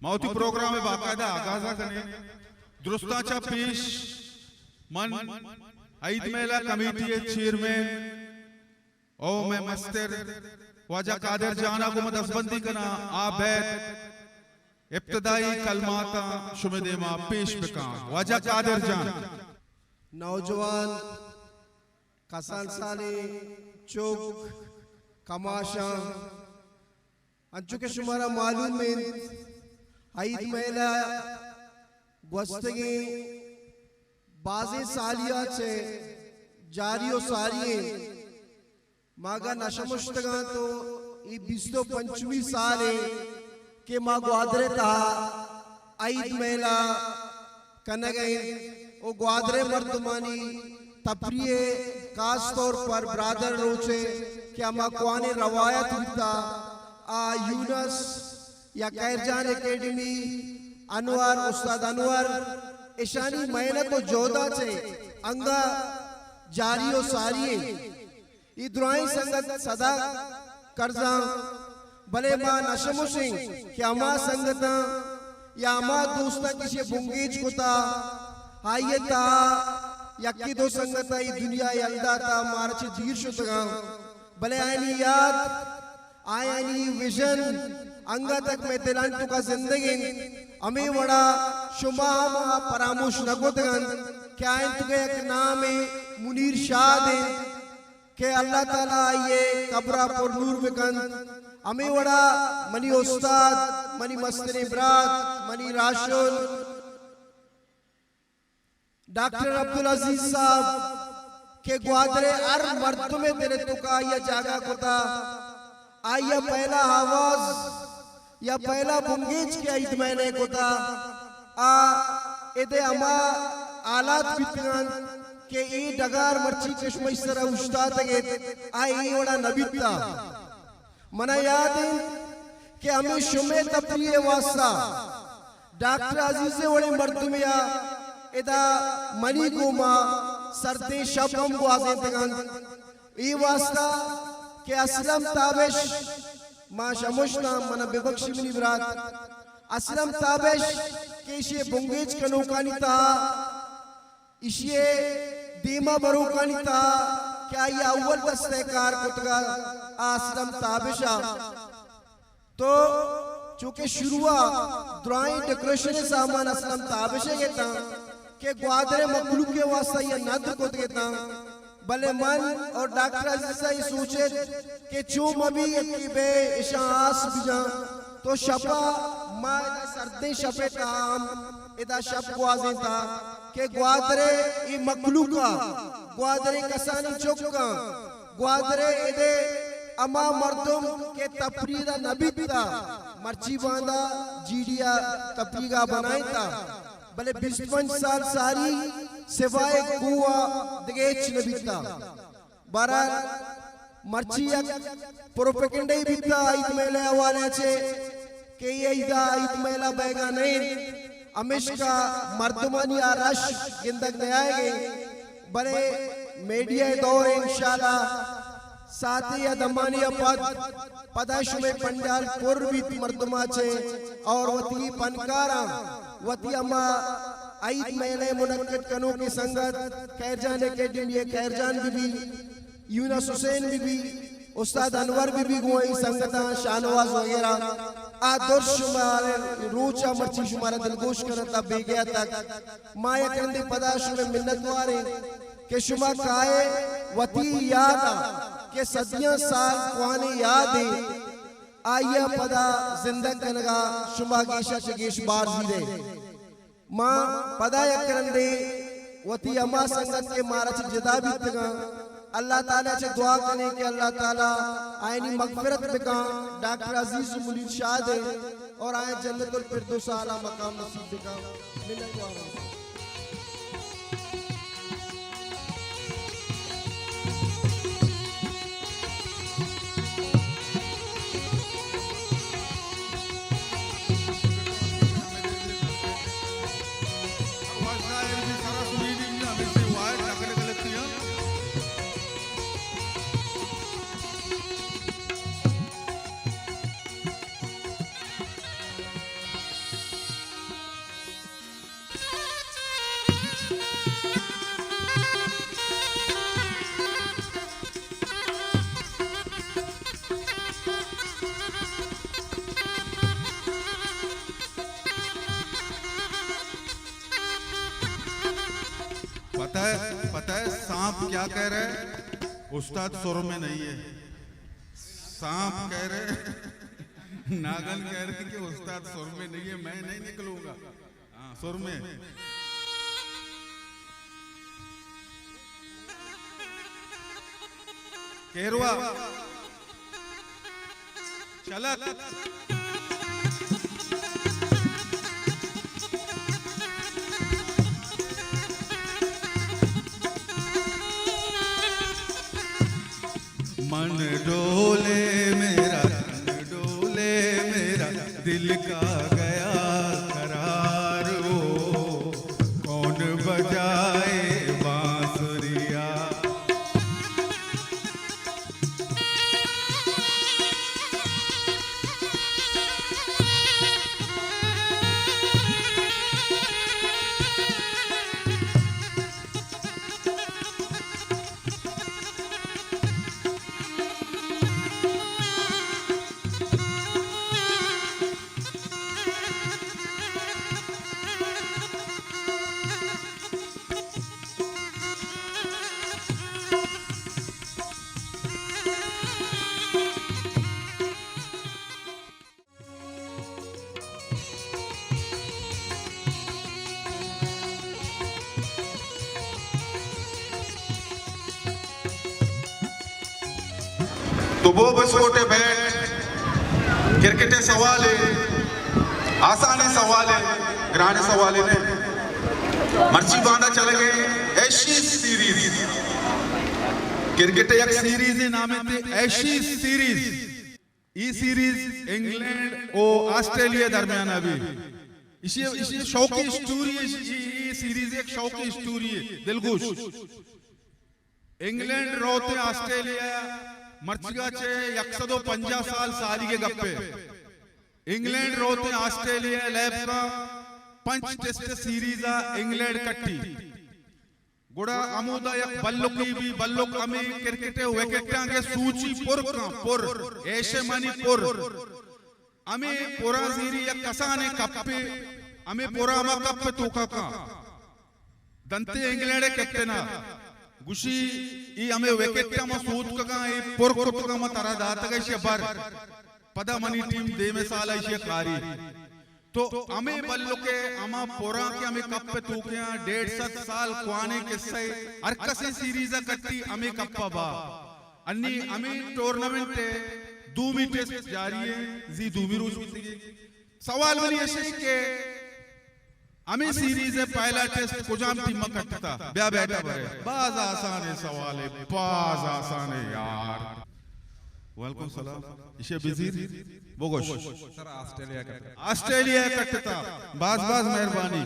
ما وتی پروگرام ءِ باقاعدہ آغاز ءَ کنیں۔ درستاں چہ پیش من عید میلہ کمیٹی ءِ چیئرمین او مئے مستر واجہ قادر جان ءَ گوں من دستبندی کناں، آ بیت ابتدائی کلماتاں شمئے دیما پیش بکاں۔ واجہ قادر جان۔ نوجوان، کسان سالیں چک، کماشاں، انچو کہ شمارا معلوم انت، عید میلہ گوستگیں بازیں سالی ءَ چہ جاری و ساری انت۔ ما اگاں نہ شمشتگاں تو اے بیست و پنچمی سال انت کہ ما گوادر ءِ تہا عید میلہ کنگ ءَ انت و گوادر ءِ مردمانی تفریح ءِ، خاص طور پر برادر روچ ءِ کہ ہما کوانیں روایت بوتا، آ یونس یا خیر جان اکیڈمی، انور، استاد انور، اشانی محنت و جہد ءَ چہ انگا جاری و ساری انت۔ اے درائیں سنگت سدا کرزاں، بلے ما نہ شموشیں کہ ہما سنگتاں یا ہما دوستاں کہ ایشی بنگیج کتا، آئی ءِ تہا یکے دو سنگت ءَ اے دنیا ءَ یل داتا، مارا چہ دیر شتگاں، بلے آیانی یات، آیانی وژن انگت تک مئے دلانی توکا زندگ انت۔ ہمے وڑا شما ہم آ پراموش نہ کتگ انت کہ آیانی توکا یک نامے منیر شاد انت۔ کہ اللہ تعالی آئی ءِ قبر ءَ پر نور بکنت۔ ہمے وڑا منی استاد، منی مستریں برات، منی راہشون ڈاکٹر عبدالعزیز صاحب کہ گوادر ءِ ہر مردم ءِ دل ءِ توکا آئی ءَ جاگہ کتا، آئی ءَ پہلا آواز یا پہلا بنگیج کہ عید میلہ ءَ کتا، آ اد ءِ ہما حالات بیتگ انت کہ اے ڈگار مرچی کہ شما ایشی سرا اوشتاتگ ات، آ اے وڑا نہ بیتا۔ منا یاد انت کہ ہمے شمئے تفریح ءِ واسطہ ڈاکٹر عزیز ءِ وڑیں مردمے ءَ ادا منی گوما سردیں شپ ہم گوازینتگ انت۔ اے واسطہ کہ اسلم تابش، ما شمشتاں، منا ببخشی منی برات، اسلم تابش کہ ایشی بنگیج کنوکانی تہا، ایشی دیما بروکانی تہا کہ آئی اول دست ءِ کار کتگا، آ اسلم تابش ءَ۔ تو چونکہ شروع ءَ درائیں ڈیکوریشن ءِ سامان اسلم تابش ءَ گتاں کہ گوادر ءِ مخلوق ءِ واسطہ یا ندر کت گتاں، بلے من اور ڈاکٹر عزیز ءَ اے سوچت کہ چو مہ بی یکے بے اشاں آس بجاں، تو شپا ما ادا سردیں شپ ءِ تہا ہم ادا شپ گوازینتا کہ گوادر ءِ اے مخلوق ءَ، گوادر ءِ کسانیں چکاں، گوادر ءِ اد ءِ ہما مردم کہ تفریح ءَ نہ بیتا، مرچی باندا جی ڈی ءَ تفریح گاہ بنائینتا، بلے بیست پنچ سال ساری سوائے کوہ ءَ دگہ ہچ نہ بیتا۔ بہرحال، مرچی یک پروپیگنڈہ بیتا عید میلہ ءِ حوالہ چہ کہ اے عید ءَ عید میلہ بئیگا نہ انت، ہمیشکا مردمانی آ رش گندگ نیائیگ انت، بلے میڈیا ءِ دور ءَ انشاءاللہ ساعتے یا دمانے ءَ پد پدا شمئے پنڈال پر بیت مردماں چہ اور وتی پنکاراں، وتی ہما عید میلہ ءِ منعقد کنوکیں سنگت خیر جان اکیڈمی ءِ خیر جان بی بی، یونس حسین بی بی، استاد انور بی بی گوں اے سنگتاں، شاہنواز وغیرہ، آ درست شمارے روچ ءَ مرچی شمارا دلگوش کنت ءُ بیگہ ءَ تک۔ ما یک رندے پدا شمئے منتوار ایں کہ شما کائے وتی یاد ءَ کہ صدیاں سال کوانیں یادے، آئی ءَ پدا زندگ کنگ ءَ شما گیش ءَ چہ گیش بار زیرے۔ ما پدا یک رندے وتی ہما سنگت کہ مارا چہ جدا بیتگاں، اللہ تعالی چہ دعا کنیں کہ اللہ تعالی آیانی مغفرت بکاں، ڈاکٹر عزیز منیر شاد ءَ، اور آیاں جنت الفردوس اعلی مقام نصیب بکاں۔ منت وار آں۔ پتہ ہے، پتہ ہے سانپ کیا کہہ رہا ہے؟ استاد سر میں نہیں ہے۔ سانپ کہہ رہے، ناگن کہہ رہے کہ استاد سر میں نہیں ہے، میں نہیں نکلوں گا۔ ہاں، سر میں۔ کیروا۔ چلت۔ من ڈولے میرا، تن ڈولے میرا، دل کا گیا قرار، وہ کون بجائے بانسریا؟ تو بو بسکوٹ ءَ بیٹ، کرکٹ ءِ سوال ءَ، آسانیں سوال ءَ، گرانیں سوال ءَ نہ۔ مرچی باندا چلگ ءَ ایشیز سیریز۔ کرکٹ ءِ یک سیریز ءِ نام ءَ ایشیز سیریز۔ ای سیریز انگلینڈ و آسٹریلیا درمیان ءَ بی۔ ایشی، ایشی شوقی اسٹوری ہے، ایشی، ای سیریز ایک شوقی اسٹوری ہے، دلگوش۔ انگلینڈ روت آسٹریلیا، مرچیگا چہ یک سد و پنجاہ سال سالی کے گپے۔ انگلینڈ روت آسٹریلیا لیب کا پنچ ٹیسٹ سیریز ءَ انگلینڈ کٹی۔ گڑا ہمودا یک بلکے بی، بلک ہمے کرکٹ ءِ وکٹاں کہ سوچی پر کن، پر، ایشے معنی پر۔ ہمے پراں زیری یک کسانیں کپے، ہمے پراں ہما کپ ءِ توکا کن۔ دنتے انگلینڈ ءِ کپٹن ءَ گوشی، ای ہمے وکٹ ءَ ما سوتکگاں، ای پر کتگاں، ما ترا داتگ، ایشی ءَ بر۔ پدا منی ٹیم دیمے سال ءَ ایشی ءَ کاری۔ تو ہمے بلک ءِ ہما پراں کہ ہمے کپ ءِ توکیاں ڈیڑھ سد سال کوانیں قصہ ءَ ہر کسے سیریز ءَ کٹی ہمے کپ ءَ با۔ انی ہمے ٹورنامنٹ ءِ دومی ٹیسٹ جاری ہے، زی دومی روچ بیتگی۔ سوال منی ایش کہ ہمے سیریز ءِ پہلا ٹیسٹ کجام ٹیم ءَ کٹتا؟ بیا بیٹا برے۔ باز آسانیں سوال ہے، باز آسانیں یار۔ وعلیکم السلام۔ ایشی ءَ بزیر، بگوش۔ سر، آسٹریلیا کٹتا۔ آسٹریلیا کٹتا۔ باز باز مہربانی۔